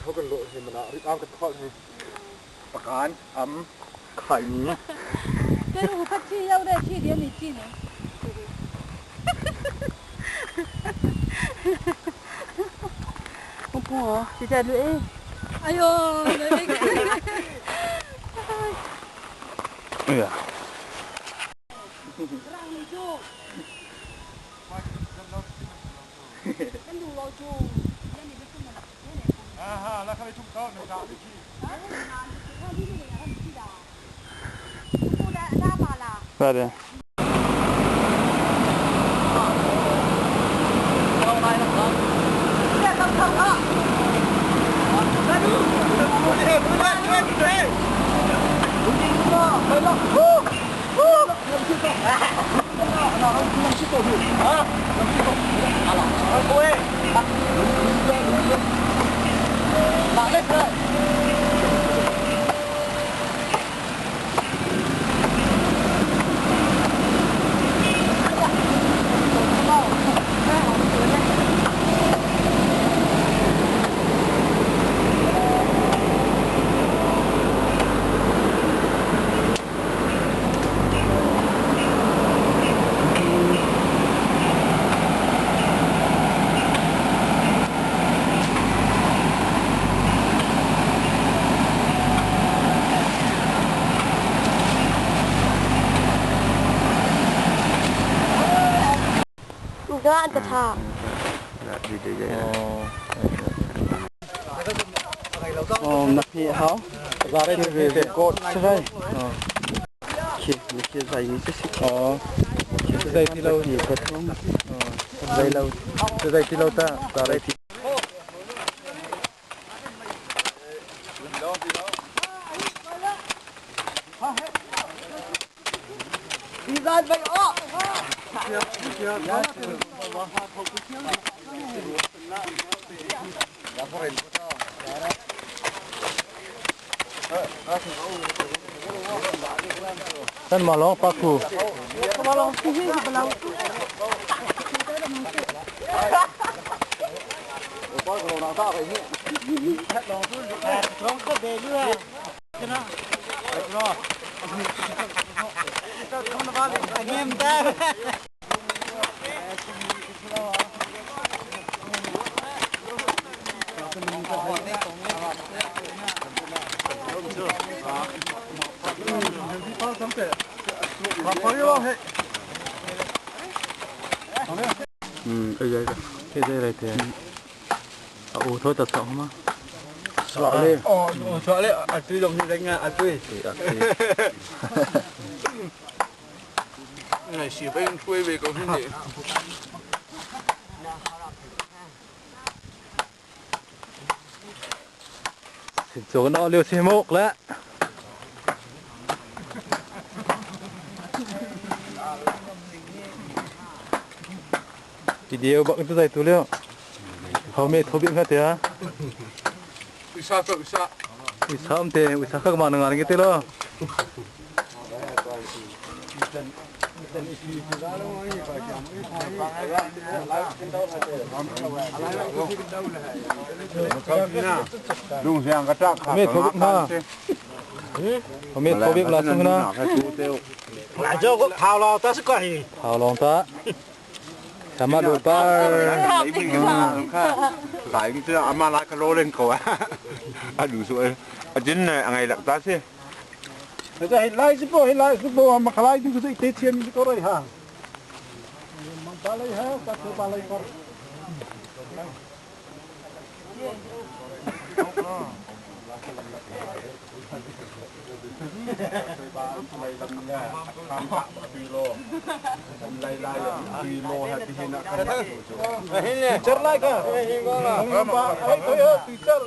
Tho kan lawh hi mana rit ang kan khol hi. Pakan am khai ni. 这是五块七要的，七点你记呢。我不，现在累。哎呦，那个。哎呀。 Vale. 哦，那边好，是哦，在地楼，在楼，在地楼的，在地。 Kan malong paku. Ừ, bây giờ Thế đây này thì ủ thôi tập sống mà. Sợ lên. Ờ, sợ lên. À, tuy đồng như đánh à, tuy. này xì bên quê về có cái gì Chỗ nó liều xe mốc lá. Thì điều bọn tôi dạy tôi liêu. Hầu mẹ thô biện hết thế á. Isa to isa. Isa am te, isa khak ma ngan ke te lo. Đúng rồi, cái trắc. Mẹ thô biện ha. Hầu mẹ thô biện là xong na. 来这个跑了，但是关系。 Hào lòng ta. Sama đồ ba. Lại cái ama lại cái lô lên cầu á. À đủ rồi. À chính này ngày lạc ta chứ. 这来是不来是不，嘛来就是得钱是过来哈。嘛巴来哈，巴巴来过。Teacher lai ka. Ai thôi teacher.